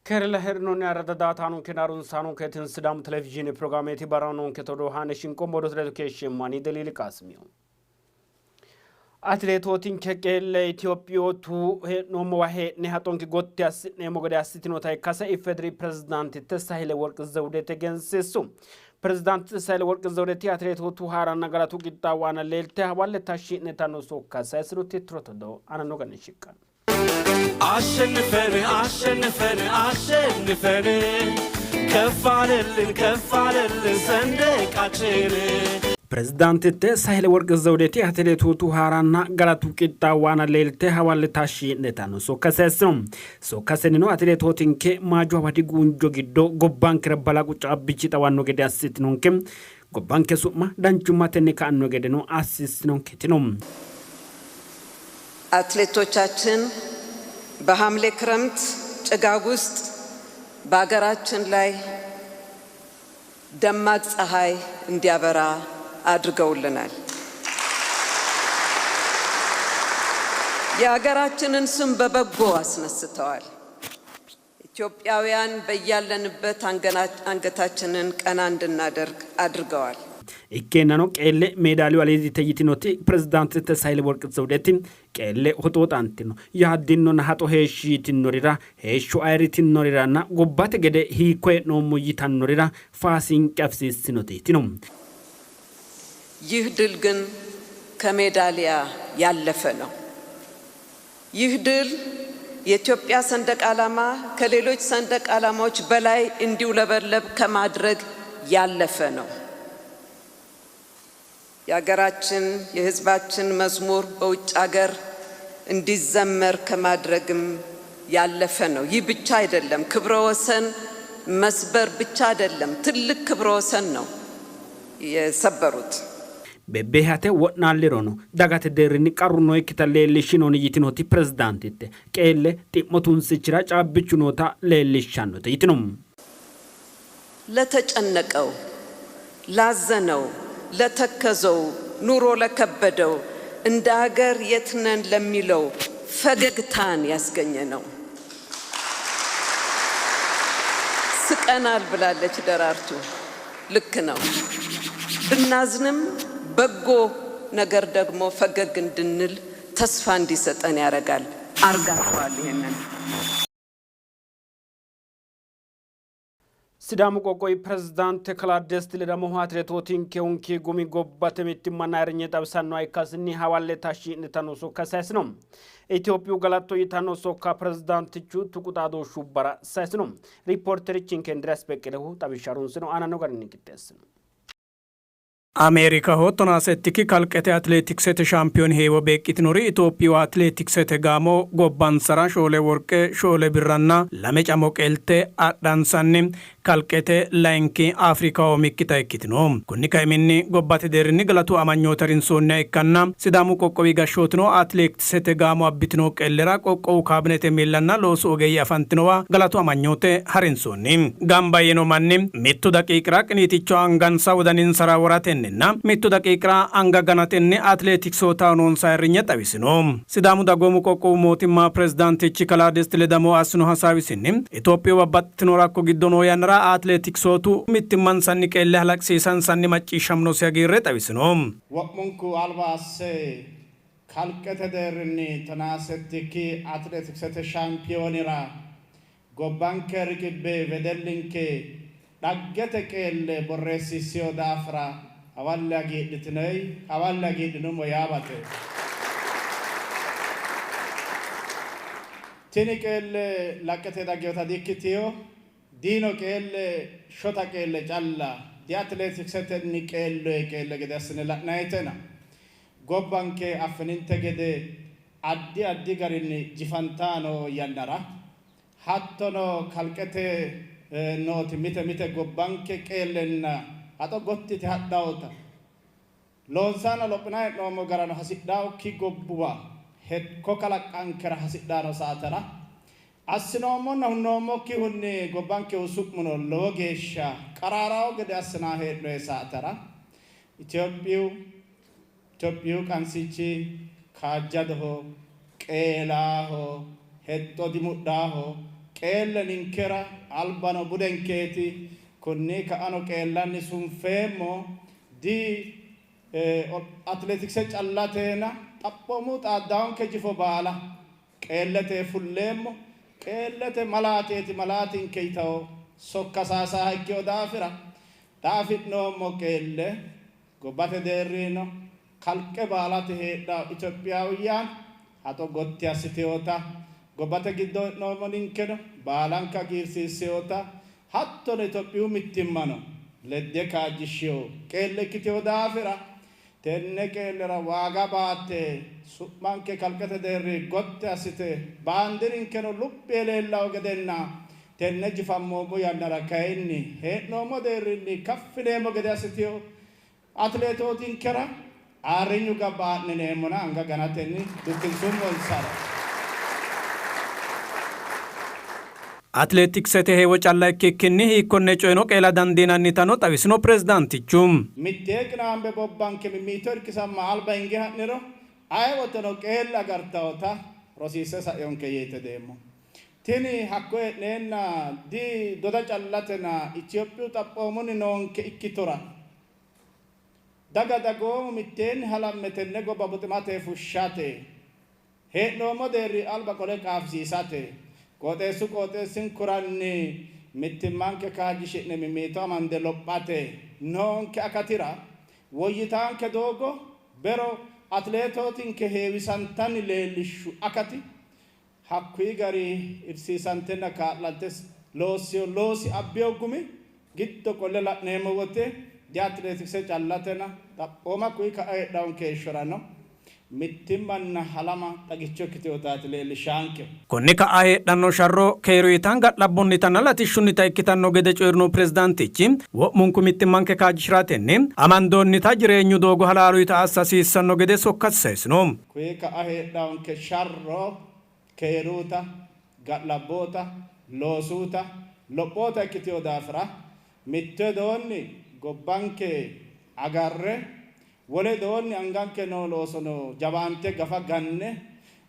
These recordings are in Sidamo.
Kerela hee'rinoonni ayirradda daa''ataanonke harunsaanonke Sidaamu televizhiine pirogiraameeti barranonke todoo haane shinqoommo odoote ledo keeshsheemmo ani Deliili Qaasimiyo. Atileetootinke qeelle Itiyoophiyootu hee'noommowa hee'ne haxonke gotti assi'neemmo gede assitinota ikkase IFEDRI pirezidaantitte Sahileworq Zewudete egensiissu. Pirezidaantitte Sahileworq Zewudeti atileetootu haaranna galatu qixxaawo aana leelte hawalle tashshi'netanno sokka sayissino tittirote odoo aananno garinni shiqqanno. አሸንፈን አሸንፈን አሸንፈን ከፍ አለልን ከፍ አለልን ሰንደቃችን። Pirezidaantitte Sahileworq Zewudeti atileetootu haaranna galatu qixxaawo aana leelte hawalle tashshi'netanno sokka sayissino. Sokkasennino atileetootinke maaju hawadi guunjo giddo gobbankera balaqu caabbichi xawanno gede assitinonke, gobbanke su'ma danchummatenni ka'anno gedeno assissinonketino. አትሌቶቻችን በሐምሌ ክረምት ጭጋግ ውስጥ በሀገራችን ላይ ደማቅ ፀሐይ እንዲያበራ አድርገውልናል። የሀገራችንን ስም በበጎ አስነስተዋል። ኢትዮጵያውያን በያለንበት አንገታችንን ቀና እንድናደርግ አድርገዋል። Ikkeennano qeelle meedaaliyu aliidite yitinoti pirezidaantitte Sahileworq Zewudeti qeelle hoxooxantino yaaddinonna haxo heeshshi yitinnorira heeshsho ayirritinnoriranna gobbate gede hiikko hee'noommo yitannorira faasinqe afisiissinote yitino. ይህ ድል ግን ከሜዳሊያ ያለፈ ነው። ይህ ድል የኢትዮጵያ ሰንደቅ ዓላማ ከሌሎች ሰንደቅ ዓላማዎች በላይ እንዲውለበለብ ከማድረግ ያለፈ ነው። የሀገራችን የሕዝባችን መዝሙር በውጭ ሀገር እንዲዘመር ከማድረግም ያለፈ ነው። ይህ ብቻ አይደለም። ክብረ ወሰን መስበር ብቻ አይደለም። ትልቅ ክብረ ወሰን ነው የሰበሩት። Bebbeehate wo'naallirono dagate deerrinni qarru nookkita leellishshinoni yitinoti pirezidaantitte qeelle xi'mo tunsichira caabbichu noota leellishshannote yitino. ለተጨነቀው፣ ላዘነው፣ ለተከዘው፣ ኑሮ ለከበደው፣ እንደ ሀገር የት ነን ለሚለው ፈገግታን ያስገኘ ነው። ስቀናል ብላለች ደራርቱ። ልክ ነው። ብናዝንም በጎ ነገር ደግሞ ፈገግ እንድንል ተስፋ እንዲሰጠን ያደርጋል። አርጋቸዋል ይሄንን። Sidaamu qoqqowi pirezidaante kalaa Desti Ledamohu atileetootinke unki gumi gobbate mittimmanna ayirrinye xawisannoha ikkasinni hawalle tashshi'nitanno sokka sayisino. Itophiyu galatto yitanno sokka pirezidaantichu tuqu xaadooshshubbara sayisino. Riippoorterichinke Indiriyaas Beqqelehu xawishsha harunsino aananno garinni qixxeessino. Ameerikaho 17 kalqete atileetiksete shaampiyooni heewo beeqqitinori Itophiyu atileetiksete gaamo gobbansara 4 worqe, 4 birranna 2 camo qeelte adhansanni kalqete layinki Afrikaho mikkita ikkitino. Konni kaiminni gobbate deerrinni galatu amanyoote harinsoonniha ikkanna Sidaamu qoqqowi gashshootino atileetiksete gaamo abbitino qeellera qoqqowu kaabinete miillanna loosu ogeeyye afantinowa galatu amanyoote harinsoonni. Gamba yiino manni 1 daqiiqira qiniiticho angansa wodaninsara woratenninna 1 daqiiqira anga ganatenni atileetiksootaho noonsa ayirrinye xawisino. Sidaamu dagoomu qoqqowu mootimma pirezidaantichi kalaa Desti Ledamo assino hasaawisinni Itophiyu babbaxxitino rakko giddo noo yannara atileetiksootu mittimmansanni qeelle halaqsiisansanni macciishshaminosi hagiirre xawisino. Wo'munku alba asse kalqete deerrinni 18 atileetiksete shaampiyoonira gobbanke riqibbe wedellinke dhaggete qeelle borreessiissino daafira hawalle hagiidhitinoi, hawalle hagiidhinummo yaabate. Tini qeelle laqqete dagginota dikkitino, diino qeelle shota qeelle calla diatileetiksetenni qeelloe qeelle gede assine la'nayitena. Gobbanke affininte gede addi addi garinni jifantaa noo yannara hattono kalqete nooti mite mite gobbanke qeellenna haxo gottite hadhawota loonsaana lophinanni hee'noommo garano hasidhaokki gobbuwa hekko kalaqqankera hasidhano saatera assinoommonna hunnoommokki gobbankehu su'muno lowo geeshsha qaraarao gede assinaa hee'noe saatera Itophiyu qansichi kaajjadoho, qeelaaho, hexxo dimudhaaho, Qeelle ninkera albano budenkeeti, konni ka'ano qeellanni sunfeemmo. Di Atileetikse callateena xaphoomu xaaddaonke jifo baala qeellete fulleemmo, qeellete malaateeti malaatinke yitawo sokka saayisaaha ikkino daafira xa afi'noommo qeelle gobbate deerriino kalqe baalate heedhawo Itophiyaawiyaan haxo gotti assitewota, gobbate giddo hee'noommo ninkeno baalanka hagiirsiissewota hattono Itophiyu mittimmano ledde kaajjishshewo qeelle ikkitewo daafira tenne qeellera waaga baatte su'manke kalqete deerri gotti assite baandirinkeno luphi yee leellawo gedenna tenne jifammoommo yannara kayinni hee'noommo deerrinni kaffineemmo gede assitewo Atileetootinkera ayirrinyu gabba aa'nineemmona anga ganatenni dukkinsummonsaro. Atileetiksete heewo calla ikkikkinni hiikkonne coyeno qeela dandiinannitano xawisino pirezidaantichu. Mittee qinaambe bobbanke mimmiito irkisamma alba hinge ha'niro ayewoteno qeelle agartawota rosiisse sa'inonke yee hedeemmo. Tini hakko hee'neenna di doda callatena Itophiyu xaphoomunni noonke ikkitora daga dagoomu mitteenni halamme tenne gobba buximate fushshate hee'noommo deerri alba qole qaafisiisate qooxeessu qooxeessinkuranni mittimmanke kaajjishi'ne mimmiito amande lophate noonke akatira woyyitaanke doogo bero atileetootinke heewisantanni leellishshu akati Hakkuyi gari irsiisantenna kaa'lante loossino loosi abbino gumi giddo qolle la'neemmo wote diatileetikse callatena xaphooma kuyi ka'a heedhawonke heeshshorano mittimmanna halama xagicho ikkitinotaati leellishaankehu. Konni ka'a heedhanno sharro keeruyita, ga'labbonnitanna latishshunnita ikkitanno gede coyi'rino pirezidaantichi, wo'munku mittimmanke kaajjishi'ratenni amandoonnita jireenyu doogo halaaluyita assa hasiissanno gede sokkasi sayisino. Kuyi ka'a heedhawonke sharro keeruuta, ga'labboota, loosuuta, lophoota ikkitino daafira mitto widoonni gobbanke agarre wole widoonni anganke noo loosono jawaante gafa ganne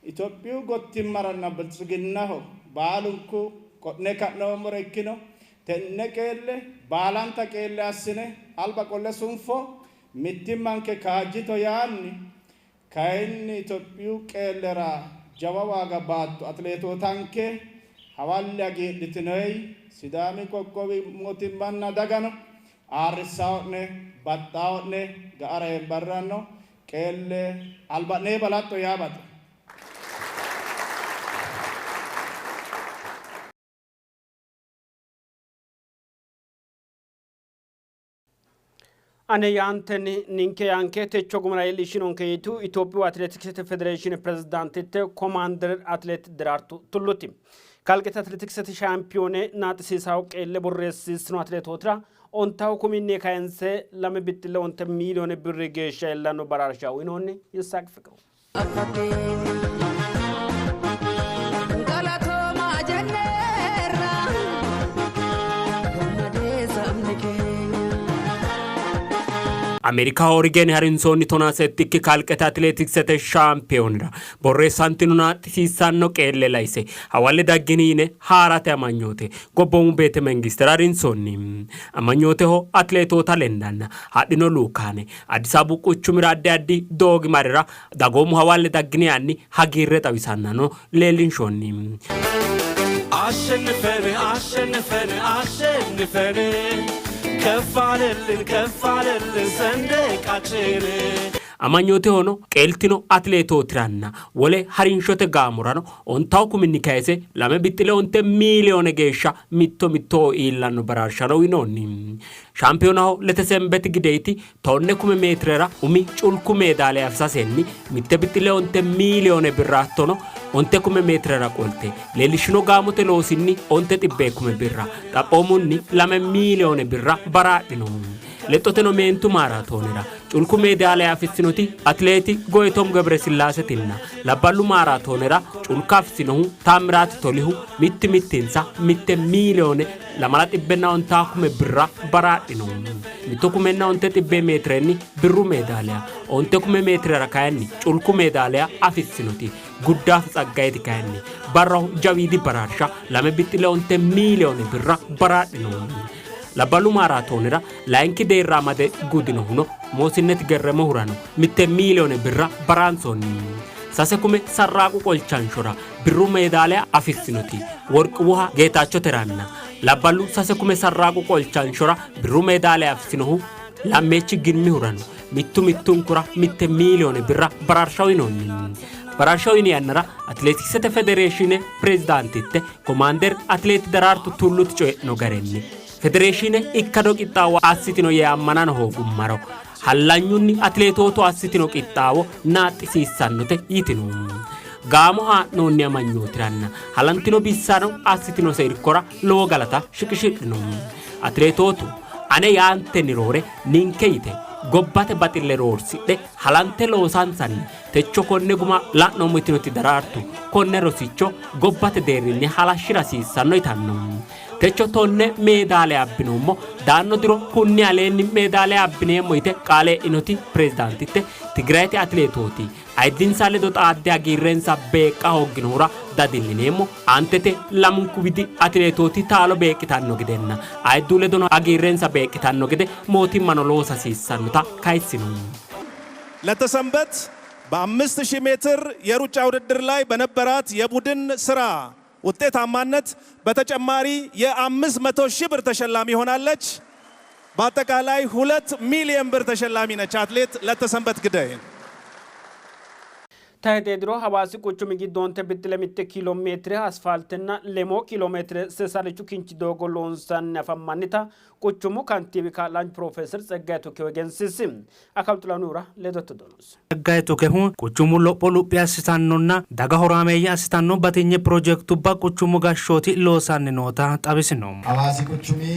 Itophiyu gottimmaranna biltsiginnaho baalunku qo'ne ka'noommore ikkino. Tenne qeelle baalanta qeelle assine alba qolle sunfo, mittimmanke kaajjito yaanni Kayinni Itophiyu qeellera jawa waaga baattu atileetootanke hawalle hagiidhitinoyi, Sidaami qoqqowi mootimmanna dagano aarrissao'ne, baxxao'ne, ga'ara eebbarranno qeelle alba'nee balaxxo yaa baxo. Ane yaantenni ninke yaanke techo gumira iillishinonke yitu Itophiyu Atileetiksete Federeeshiine Pirezidaantitte Komaander Atileet Deraartu Tulluti. Kalqete Atileetiksete Shaampiyoone naaxxisiisawo qeelle borreessiissino atileetootira ontawu kuminni kayinse lame bixxille onte miiliyoone birri geeshsha iillanno baraarsha uyinoonni. Yisaaq Fiqru. Galatoomaa jenneerra gammadee sabni keenya. Ameerikaho Origeni harinsoonni tonaa settikki kalqete atileetiksete shaampiyoonira borreessantino naaxxisiissanno qeelle laise hawalle daggini yine haarate amanyoote gobboomu beete mengistera harinsoonni. Amanyooteho atileetoota lendanna hadhino luukaane Addis Ababu quchumira addi addi doogimarira dagoomu hawalle daggini yaanni hagiirre xawisannano leellinshoonni. አሸንፈን አሸንፈን አሸንፈን ከፍ አለልን ከፍ አለልን ሰንደቃችን። Amanyootehono qeeltino atileetootiranna wole harinshote gaamorano ontawu kuminni kayise lame bixxile onte miiliyoone geeshsha mitto mittoho iillanno baraarshano uyinoonni. Shaampiyonaho Letesenbet Gideyti tonne kume meetirera umi culku meedaaliya afisasenni mitte bixxile onte miiliyoone birra hattono onte kume meetirera qolte leellishshino gaamote loosinni onte xibbee kume birra xaphoomunni lame miiliyoone birra baraadhino. Lexxoteno meentu maaraatoonera Culku meedaaliya afissinoti Atileeti Goyitom Gebresillaasetinna labballu maaraatoonera culka afissinohu Taammiraat Tolihu mitti mittinsa 1 miiliyoone 2,900 birra baraadhino. 1,100 meetirenni birru meedaaliya, 9,000 meetirera kayinni culku meedaaliya afissinoti Guddaaf Tsaggayeti kayinni barraho jawiidi baraarsha 2.5 miiliyoone birra baraadhino. Labballu maaraatoonera layinki deerra amade gudinohuno Moosinnet Gerremohurano 1 miiliyoone birra baraansoonni. 6,000 sarraaqu qolchanshora birru meedaaliya afissinoti Worqiwuha Geetaachoteranna labballu 6,000 sarraaqu qolchanshora birru meedaaliya afissinohu Lammeechi Girmihurano mittu mittunkura 1 miiliyoone birra baraarsha uyinoonni. Baraarsha uyini yannara Atileetiksete Federeeshiine Pirezidaantitte Komaander Atileet Daraartu Tulluti coyidhino garinni, federeeshiine ikkado qixxaawo assitino yee ammanano hoogummaro hallanyunni atileetootu assitino qixxaawo naaxxisiissannote yitino. Gaamo haa'noonni amanyootiranna halantino bissano assitinose irkora lowo galata shiqishidhino. Atileetootu ane yaantenni roore ninke yite gobbate baxille roorsidhe halante loosansanni techo konne guma la'noommo yitinoti Daraartu, konne rosicho gobbate deerrinni halashshira hasiissanno yitanno. Techo 10 meedaaliya abbinoommo, daanno diro kunni aleenni meedaaliya abbineemmo yite qaale e'inoti pirezidaantitte, Tigirayete atileetooti ayiddinsa ledo xaadde hagiirrensa beeqqa hoogginohura dadillineemmo, aantete lamunku widi atileetooti taalo beeqqitanno gedenna ayiddu ledono hagiirrensa beeqqitanno gede mootimmano loosa hasiissannota kayissino. ለተሰንበት በ5000 ሜትር የሩጫ ውድድር ላይ በነበራት የቡድን ስራ ውጤታማነት በተጨማሪ የ500 ሺህ ብር ተሸላሚ ሆናለች። በአጠቃላይ 2 ሚሊዮን ብር ተሸላሚ ነች አትሌት ለተሰንበት ግደይ። Tayxe diro Hawaasi quchumi giddo 9.1 kiilo meetire asfaaltenna 6 kiilo meetire seesalichu kinchi doogo loonsanni afammannita quchumu kantiiwi kaa'laanchu Piroofeeser Tseggaye Tukehu egensiisi. Akalu Xilahunnihura ledote donosi. Tseggaye Tukehu quchumu lopho luphi assitannonna daga horaameeyye assitanno batinye pirojekitubba quchumu gashshooti loosanni noota xawisino. Hawaasi quchumi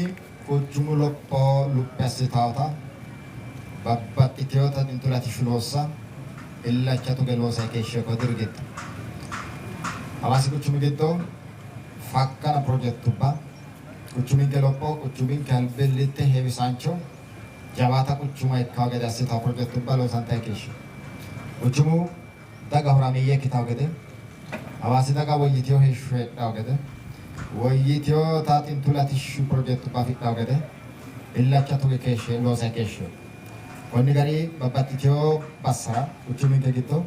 quchumu lopho luphi assitawota babbaxxitinota xintu latishshu loossa illacha tuge loosay keeshshino ko diri giddo. Hawaasi quchumi giddo fakkana pirojekitubba quchuminke lopho quchuminke albillitte heewisaancho jawaata quchuma ikkawo gede assitawo pirojekitubba loosantay keeshshino. Quchumu daga horaameeyye ikkitawo gede, Hawaasi daga woyyitino heeshsho heedhawo gede, woyyitinota xintu latishshu pirojekitubba afidhawo gede illacha tuge keeshshe loosay keeshshino. Konni gari babbaxxitino bassara quchuminke giddo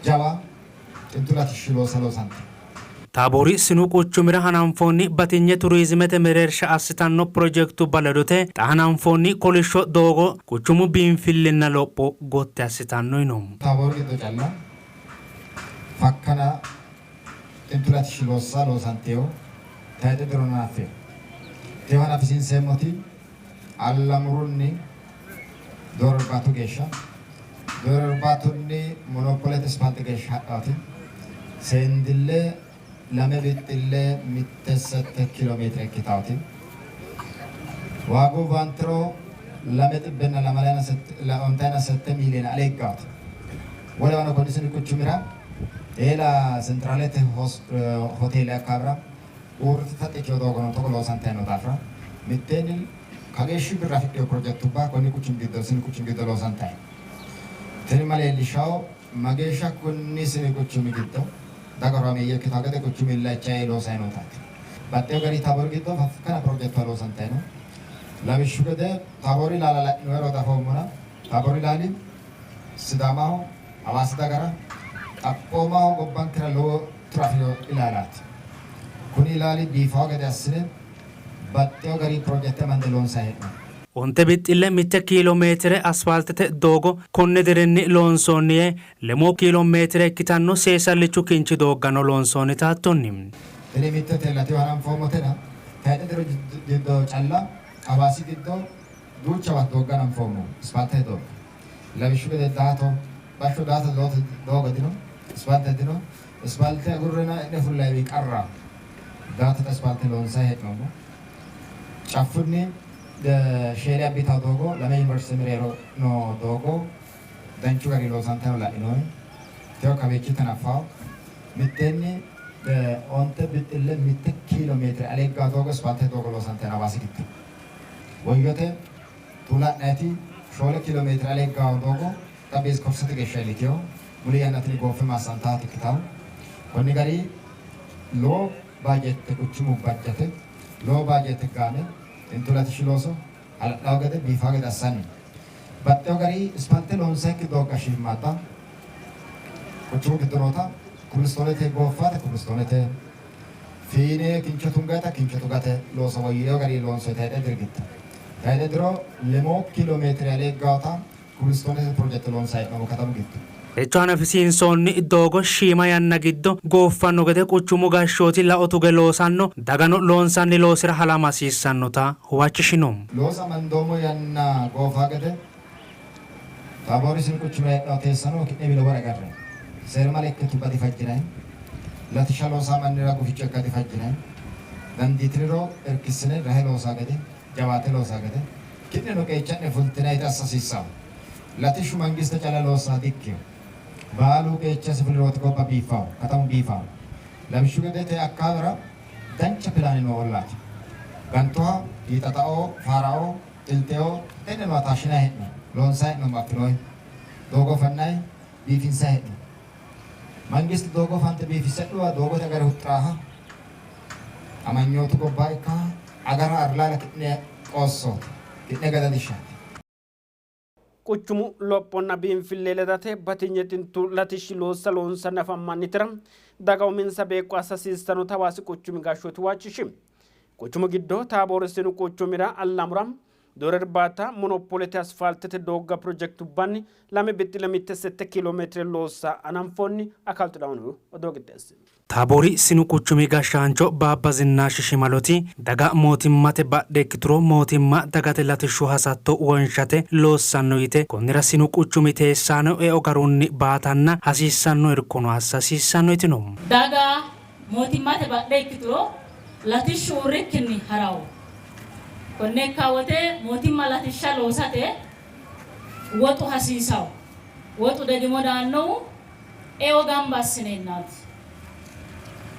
jawa xintu latishshu loossa loosantino. Taaboori sinu quchumira hananfoonni batinye turizimete mereersha assitanno pirojekitubba ledote xa hananfoonni kolishsho doogo quchumu biinfillinna lopho gotti assitanno yino. Taaboori giddo calla fakkana xintu latishshi loossa loosantino tayxe dirono hanaffino. Techo hanafisiinseemmoti Allamurunni Dooro Irbaatu geeshsha, Dooro Irbaatunni Monopolete Ispaalte geeshsha hadhaati. Seendille 2.18 kiilo meetire ikkitaati. Waagu baantiro 227 miiliyoone ale higgaati. Wolewano konni sini quchumira eela Sentiraalete hoteele akkaawira uurrite taxxi ikkino doogono togo loosantanni noo daafira mitteenni kageeshshi birra afidhino pirojekitubba konni quchumi giddo sinu quchumi giddo loosantanni no. Tini ma leellishshanno mageeshsha konni sini quchumi giddo daga horaameeyye ikkitanno gede quchumu illacha ee loosanni nootaati. Baxxeewo garinni Taaboori giddo faffukana pirojektuwa loosantanni no. Lawishshu gede Taaboori ilaala la'inohero dafoommona Taaboori ilaali Sidaamaho, Hawaasi dagara, xaphoomaho gobbankera lowo tiro afirino ilaalaati. Kuni ilaali biifawo gede assine baxxeewo garinni pirojekte amande loonsanni hee'noonni. 9.1 kiilo meetire asfaaltete doogo konni dirinni loonsoonni yee, lemuu kiilo meetire ikkitanno seesallichu kinchi dooggano loonsoonnita hattonni. Tini mittete latiho hananfoommotena tayxe diro giddo calla Hawaasi giddo duuchawa doogga hananfoommo, isfaaltete doogga. Lawishshu gede Daato, bashsho Daato doogo dino, isfaalte dino. Isfaalte agurrena e'ne fullayiwi qarraho. Daatote isfaalte loonsanni hee'noommo. Caffunni Sheele abbitawo doogo lame yuniversite mereero noo doogo danchu gari loosantano la'inoonni. Teyo kawiichi tanaffawo. Mitteenni 9.5 kiilo meetire alee higgawo doogo ispaaltete doogo loosantano Hawaasi giddo. Woyyote tuula'nayti 4 kiilo meetire alee higgawo doogo xa Beezikorsete geeshsha iillitewo. Muli yanna tini gooffe maassantaati ikkitawo. Konni gari lowo baajeette quchumu bajjate lowo baajeette gaame xintu latishshi looso hala'lawo gede biifawo gede assanni baxxewo gari ispalte loonsayikki doogga shiimmaadda quchumu giddo noota kobilistoonete gooffate kobilistoonete fiine kincho tungayita kincho tugate looso woyyino gari loonsoyi tayxe diri giddo. Tayxe diro lemoo kiilo meetire alee higgawota kobilistoonete pirojekte loonsayi hee'noommo katamu giddo. Techo hanafisiinsoonni doogo shiima yanna giddo gooffanno gede quchumu gashshooti lao tuge loosanno, dagano loonsanni loosira halama hasiissannota huwachishino. Loosa amandoommo yanna goofa gede Taaboori sinu quchumira heedhanno teessaano ki'newi lowore agarre. Seerimale ikkitubba difajjinanni, latishsha loosaa mannira guficho ikka difajjinanni. Dandiitiniro irkissine rahe loosaa gede, jawaate loosaa gede ki'neno qeecha'ne fultinayita assa hasiissanno. Latishshu mangiste calla loossaha dikkino. Baalu qeechasi fulirooti gobba biiffahu, katamu biifahu. Lawishshu gede tee akkaawera dancha pilaane noo ollaati. Gantoha, Hiixataoo, Faaraoo, Xilteoo tenneno taashshinanni hee'noonni, loonsanni hee'noommo affinoonni. Doogo fannanni, biifinsanni hee'noonni. Mangiste doogo fante biifissedhuwa doogote agare huxxiraaha, amanyootu gobbaa ikkaha agara arlaala ki'ne qoossooti, ki'ne gadadishshaati. Quchumu lophonna biinfille ledate batinye xintu latishshi loossa loonsanni afammannitera daga uminsa beeqqo assa hasiissannota Hawaasi quchumi gashshooti huwachishi. Quchumu giddo Taaboori sinu quchumira Allamura, Doore Irbaata, Monopolite asfaaltete doogga pirojekitubbanni 2.8 kiilo meetire loossa hananfoonni. Akaaltu Xilahunihu odoo qixxeessino. Taaboori sinu quchumi gashshaancho Baabba Zinnaash Shimaloti, daga mootimmate badhe ikkituro mootimma dagate latishshu hasatto wonshate loossanno yite, konnira sinu quchumi teessaano eo garunni baatanna hasiissanno irkono assa hasiissanno yitino. Daga mootimmate badhe ikkituro latishshu uurrikkinni ha'ranno. Konne ikka wote mootimma latishsha loosate woxu hasiisanno. Woxu degimo daannohu eo gamba assineennaati.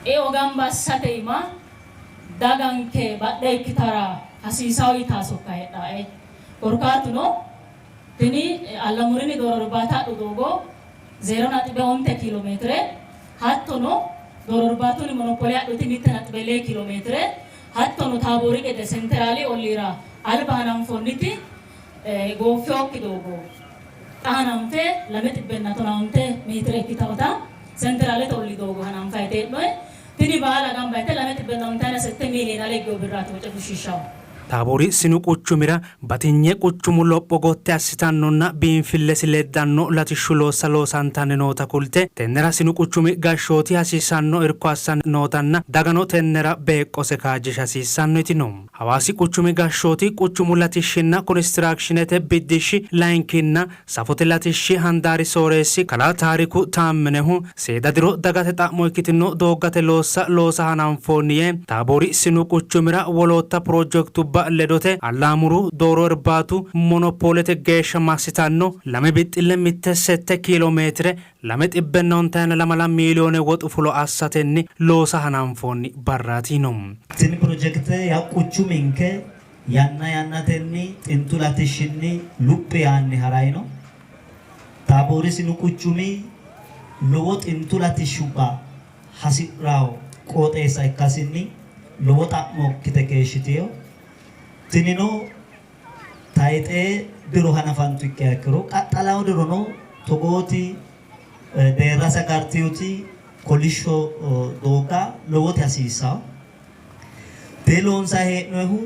Eo gamba assate iima daganke badhe ikkitara hasiisawo yitaa sokka heedhaae. Korkaatuno tini Allamurini Dooro Irbaata hadhu doogo 0.9 kiilo meetire hattono Dooro Irbaatunni Monopole hadhuti 1.2 kiilo meetire hattono Taaboori gede Senteraali olliira alba hananfoonniti gooffewokki doogo xa hananfe 215 meetire ikkitawota Senteraalete ollii doogo hananfayite hee'noyi. Tini baala gamba yite 258 miiliyoone ale higgewo birraati woce fushshiishshahu. Taaboori sinu quchumira batinye quchumu lopho gotti assitannonna biinfillesi leddanno latishshu loossa loosantanni noota kulte, tennera sinu quchumi gashshooti hasiissanno irko assanni nootanna dagano tennera beeqqose kaajjisha hasiissanno yitino. Hawaasi quchumi gashshooti quchumu latishshinna konistiraakshinete biddishshi layinkinna safote latishshi handaari sooreessi kalaa Taariku Taamminehu, seeda diro dagate xa'mo ikkitino dooggate loossa loosa hananfoonni yee, Taaboori sinu quchumira wolootta pirojektubba ledote Allaamuru Dooro Irbaatu Monopoolete geeshsha massitanno 2.8 kiilo meetire 252 miiliyoone woxu fulo assatenni loosa hananfoonni barraati yiino. Tini pirojekite yaw quchuminke yanna yannatenni xintu latishshinni luphi yaanni harayi no. Taaboori sinu quchumi lowo xintu latishshubba hasi'ranno qooxeessa ikkasinni lowo xa'mo ikkite keeshshitino. Tinino tayxee diro hanafantu ikkiha ikkiro qaxxalawo dirono togooti deerrase agartinoti kolishsho doogga lowoti hasiissanno. Tee loonsanni hee'noonnihu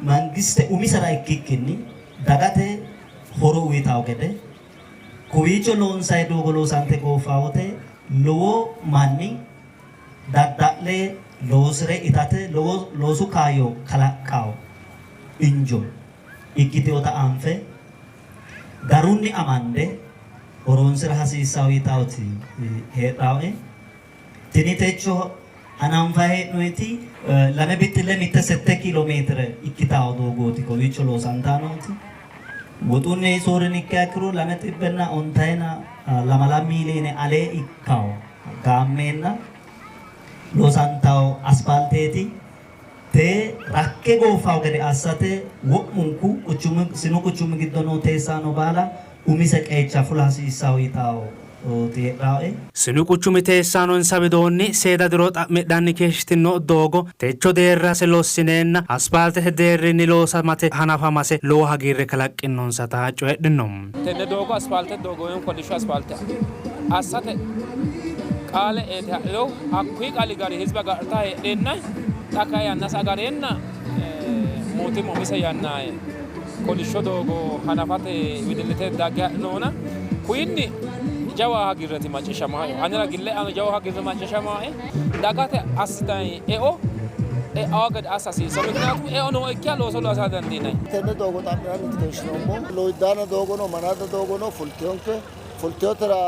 mangiste umisera ikkikkinni dagate horo uyitanno gede kowiicho loonsanni doogo loosante gooffanno wote lowo manni dadda'le loosi're itate lowo loosu kaayyo kalaqqanno injo ikkitinota anfe garunni amande horoonsi'ra hasiissanno yitannoti heedhannoe. Tini techo Hananfayi hee'noyiti lame bixxille mitte sette kiilo meetire ikkitawo doogooti kowiicho loosantayi nooti. Woxunni soorrini ikkiha ikkiro lame xibbenna ontayina lamala miiliine alee ikkawo gaammeenna loosantawo aspaalteeti. Tee rakke gooffawo gede assate wo'munku quchumu sinu quchumi giddo noo teessaano baala umise qeecha fula hasiissawo yitawoti heedhawoe. Sinu quchumi teessaano insa widoonni seeda diro xa'midhanni keeshshitino doogo techo deerrase lossineenna aspaaltete deerrinni loosamate hanafamase lowo hagiirre kalaqqinonsata coyidhino. Tenne doogo aspaaltete doogo woy kolishsho aspaalte assate qaale eete ha'rinohu hakkuyi qaali gari hizbe agadhita heedheenna xa kayi yannase agareenna mootimma umise yanna kolishsho doogo hanafate wedellite dagge hadhinohona kuyinni jawa hagiirreti macciishshamaae anera gille ano jawa hagiirre macciishshamaae dagate assitanni eo e'awa gede assa hasiissanno mikinaatu eo nookkiha looso loosa dandiinanni. Tenne doogo xa'minanniiti keeshshinoommo. Lowiddaanna doogono manaadda doogono fulteyonke. Fulteyotera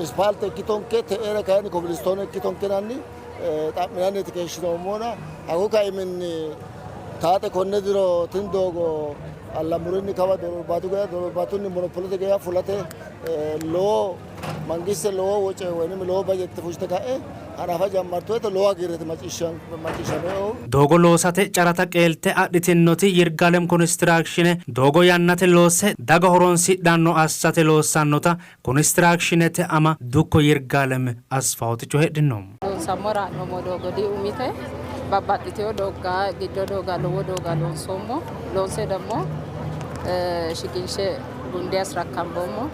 ispaalte ikkitonke, te'eera kayinni kobilistoone ikkitonke yinanni xa'minanniiti keeshshinoommona hakku kaiminni taate konne diro tini doogo Allamurinni kawa Dooro Hurbaatu geya, Dooro Hurbaatunni Monopolite geya fulate lowo mangiste lowo woce woynim lowo bajette fushshite ka'e hanafa jammartu woyte lowo hagiirreeti macciishshaminoehu. Doogo loosate carata qeelte adhitinnoti Yirgaalem Konistiraakshiine doogo yannate loosse daga horonsidhanno assate loossannota Konistiraakshiinete ama dukko Yirgaalem Asfawuti coyidhino. Loonsammora ha'noommo doogo diumite, babbaxxitino doogga giddo doogga lowo doogga loonsoommo. Loonse demmo shiqinshe gunde asrakkamboommo.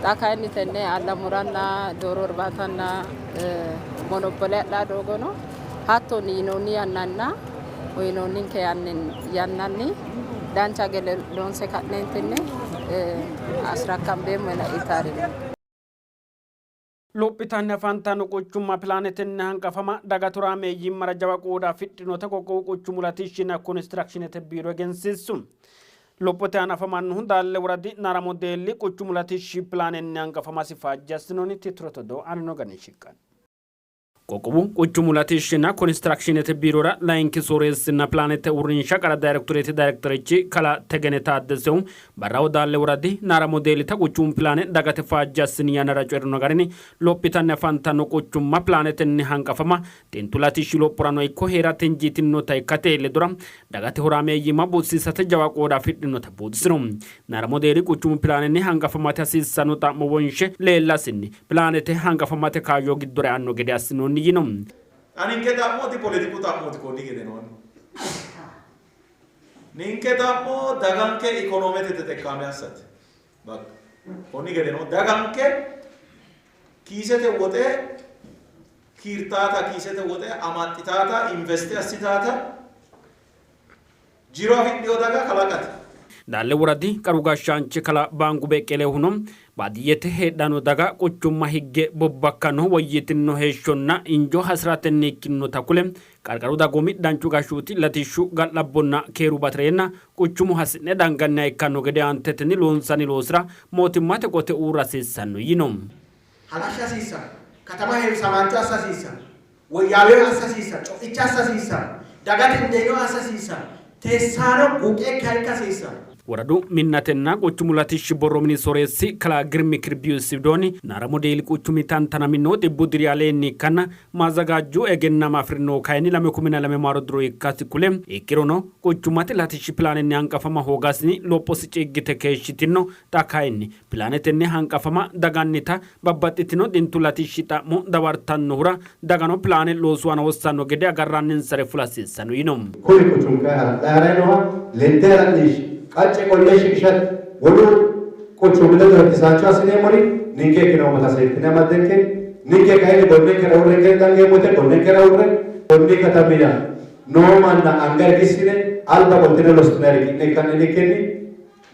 Xa kayinni tenne Allamuranna Dooro Irbaatanna Monoppole adha doogono hattonni yinoonni yannanna uyinoonninke yannanni dancha gede loonse ka'neentinni asrakkambeemmo yine yitaari no. Lophitanni afantanno quchumma pilaanetenni hanqafama dagate horaameeyyimmara jawa qooda afidhinota qoqqowu quchumu latishshinna konistiraakshinete biiro egensiissu. Lophote aana afamannohu Daalle woradi Naramo Deelli quchumu latishshi pilaanenni hanqafamasi faajje assinoonni tittirote odoo aanino garinni shiqqanno. Qoqqowu quchumu latishshinna konistiraakshinete biirora layinki sooreessinna pilaanete uurrinsha qara dayirektoreete dayirekterichi kalaa Tegene Taaddesehu Barraho Daalle woradi Naara Modeelita quchumu pilaane dagate faajje assini yannara coyi'rino garinni, lophitanni afantanno quchumma pilaanetenni hanqafama xintu latishshi lophorano ikko hee'rate injiitinota ikkate ledora dagate horaameeyyimma buuxisiisate jawa qooda afidhinota buuxisino. Naara Modeeli quchumu pilaanenni hanqafamate hasiissanno xa'mo wonshe leellasinni pilaanete hanqafamate kaayyo giddora eanno gede assinoonni yiino. Xa ninke xa'mo dipoletiku xa'mooti konni gedenoonni. Ninke xa'mo daganke ikonoomete tetekkaame assate. Baqqa. Konni gedeno daganke kiisete woxe kiirtaata, kiisete woxe amaxxitaata, investe assitaata, jiro afidhino daga kalaqate. Daalle woradi qaru gashshaanchi kalaa Baangu Beqqelehuno baadiyyete heedhanno daga quchumma higge bobbakkannohu woyyitinno heeshshonna injo hasi'ratenni ikkinota kule, qarqaru dagoomi danchu gashshooti, latishshu, ga'labbonna keeru bati'reenna quchumu hasi'ne danganniha ikkanno gede aantetenni loonsanni loosira mootimmate qote uurra hasiissanno yiino. Halashsha hasiissanno, katama heewisamaancho assa hasiissanno, woyyaawinoha assa hasiissanno, co'icha assa hasiissanno, dagate indeinoha assa hasiissanno, teessaano guuqeekkiha ikka hasiissanno. Woradu minnatenna quchumu latishshi borro mini sooreessi kalaa Girmi Kirbiusi widoonni, Naara Modeeli quchumi tantanaminohu xibbuu diri aleenni ikkanna maazzagaajju egennama afi'rinohu kayinni 2002 maaro diro ikkasi kule, ikkirono quchummate latishshi pilaanenni hanqafama hoogasinni lophosi ciiggite keeshshitino, xa kayinni Pilaanetenni hanqafama dagannita babbaxxitino xintu latishshi xa'mo dawartannohura dagano pilaane loosu aana hossanno gede agarranninsare fula hasiissanno yiino. Kuni quchumi kay hala'layi harayi nooha lende hala'linshe qacce qolle shiqishate wolu quchumi ledo hettisaancho assineemmori ninke ikkinoommota seekkine amaddenke ninke kayinni gonnenkera uurrinke dangeemmote gonnenkera uurre konni katamira noo manna anga irkissine alba qoltine lossitinayiri ki'ne ikkanni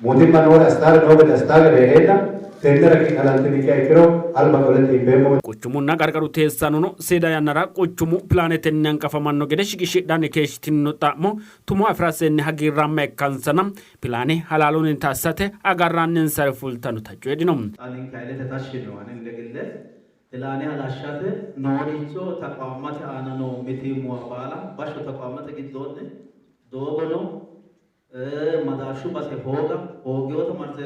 Mootimma noore assitaare noo gede assitaa gede hee'reenna tennera ki'ne halantinikkiha ikkiro alba qole xiimbeemmo. Quchumunna qarqaru teessaanono seeda yannara quchumu pilaanetenni hanqafamanno gede shiqishidhanni keeshshitino xa'mo tumo afi'rasenni hagiirraamma ikkansanna pilaane halaalunnita assate agarranninsare fultannota coyidhino. Xa ninke haylete tashshi no ane እንደ ግለ Pilaane halashshate nooricho taqwaammate aana noo mitiimmuwa baala bashsho taqwaammate giddoonni doogono madaarshu base hooga, hoogiwota marte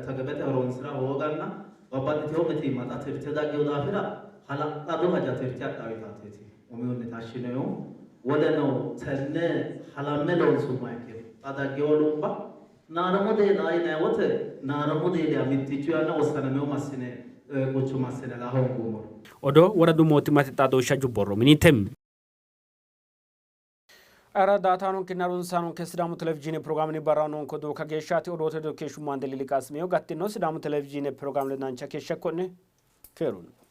tagebete horoonsira hooganna babbaxxitewo mitiimma xa tirte daggewo daafira hala'lado haja tirte adhawitateeti umihunni taashshinoyihu. Woleno tenne halamme loonsummoha ikkiro xa daggewo lumba Naaramu Deela yinanni wote Naaramu Deeliha mittichu yanna wossanamewo massine quchuma assine laa hoongummoro. Odoo woradu mootimmate xaadooshsha borro minite. Ara daataanonkenna harunsaanonke Sidaamu Televizhiine pirogiraamenni barra noonke odoo kageeshshaati. Odoote ledo keeshshummo Ande Lili Qaasimiyo. Gattino Sidaamu Televizhiine pirogiraame ledo dancha keeshsha ikko'ne. Keerunni.